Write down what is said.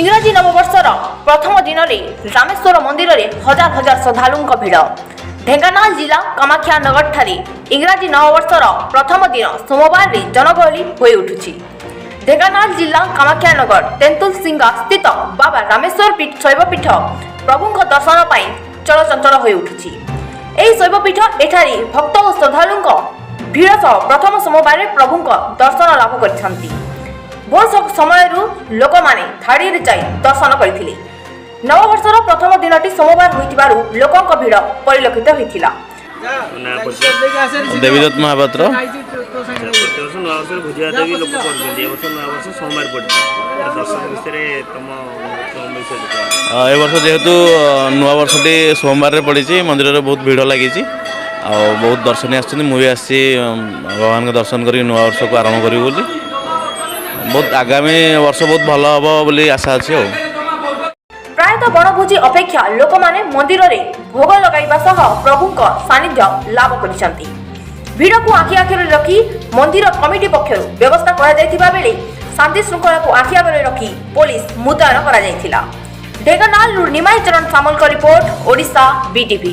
ଇଂରାଜୀ ନବବର୍ଷର ପ୍ରଥମ ଦିନରେ ରାମେଶ୍ୱର ମନ୍ଦିରରେ ହଜାର ହଜାର ଶ୍ରଦ୍ଧାଳୁଙ୍କ ଭିଡ଼। ଢେଙ୍କାନାଳ ଜିଲ୍ଲା କାମାକ୍ଷାନଗରଠାରେ ଇଂରାଜୀ ନବବର୍ଷର ପ୍ରଥମ ଦିନ ସୋମବାରରେ ଜନଗହଳି ହୋଇଉଠୁଛି। ଢେଙ୍କାନାଳ ଜିଲ୍ଲା କାମାକ୍ଷାନଗର ତେନ୍ତୁଲସିଙ୍ଗା ସ୍ଥିତ ବାବା ରାମେଶ୍ୱର ଶୈବପୀଠ ପ୍ରଭୁଙ୍କ ଦର୍ଶନ ପାଇଁ ଚଳଚଞ୍ଚଳ ହୋଇଉଠୁଛି। ଏହି ଶୈବପୀଠ ଏଠାରେ ଭକ୍ତ ଓ ଶ୍ରଦ୍ଧାଳୁଙ୍କ ଭିଡ଼ ସହ ପ୍ରଥମ ସୋମବାରରେ ପ୍ରଭୁଙ୍କ ଦର୍ଶନ ଲାଭ କରିଛନ୍ତି। ଭୋର ସମୟରୁ ଲୋକମାନେ ଧାଡ଼ିରେ ଯାଇ ଦର୍ଶନ କରିଥିଲେ। ନବବର୍ଷର ପ୍ରଥମ ଦିନଟି ସୋମବାର ହୋଇଥିବାରୁ ଲୋକଙ୍କ ଭିଡ଼ ପରିଲକ୍ଷିତ ହୋଇଥିଲା। ନା ପରିଚୟ? ଦେବୀଦତ୍ତ ମହାପାତ୍ର। ପ୍ରତିବର୍ଷ ନୂଆ ବର୍ଷରେ ଭୋଜି ଭାତ ବି ଲୋକ କରୁଛନ୍ତି। ଏ ବର୍ଷ ନୂଆ ବର୍ଷ ସୋମବାର ପଡ଼ିଛି। ଦର୍ଶନ ବିଷୟରେ ତମ ବିଷୟରେ କୁହ। ଏ ବର୍ଷ ଯେହେତୁ ନୂଆ ବର୍ଷଟି ସୋମବାରରେ ପଡ଼ିଛି, ମନ୍ଦିରରେ ବହୁତ ଭିଡ଼ ଲାଗିଛି ଆଉ ବହୁତ ଦର୍ଶନୀ ଆସିଛନ୍ତି। ମୁଁ ବି ଆସିଛି ଭଗବାନଙ୍କ ଦର୍ଶନ କରିକି ନୂଆ ବର୍ଷକୁ ଆରମ୍ଭ କରିବି ବୋଲି। ବହୁତ ଆଗାମୀ ବର୍ଷ ବହୁତ ଭଲ ହେବ ବୋଲି ଆଶା ଅଛି। ଆଉ ପ୍ରାୟତଃ ବଣଭୋଜି ଅପେକ୍ଷା ଲୋକମାନେ ମନ୍ଦିରରେ ଭୋଗ ଲଗାଇବା ସହ ପ୍ରଭୁଙ୍କ ସାନ୍ନିଧ୍ୟ ଲାଭ କରିଛନ୍ତି। ଭିଡ଼କୁ ଆଖି ଆଗରେ ରଖି ମନ୍ଦିର କମିଟି ପକ୍ଷରୁ ବ୍ୟବସ୍ଥା କରାଯାଇଥିବା ବେଳେ ଶାନ୍ତି ଶୃଙ୍ଖଳାକୁ ଆଖି ଆଗରେ ରଖି ପୋଲିସ ମୁତୟନ କରାଯାଇଥିଲା। ଢେଙ୍କାନାଳରୁ ନିମାଇ ଚରଣ ସାମଲଙ୍କ ରିପୋର୍ଟ, ଓଡ଼ିଶା ବିଟିଭି।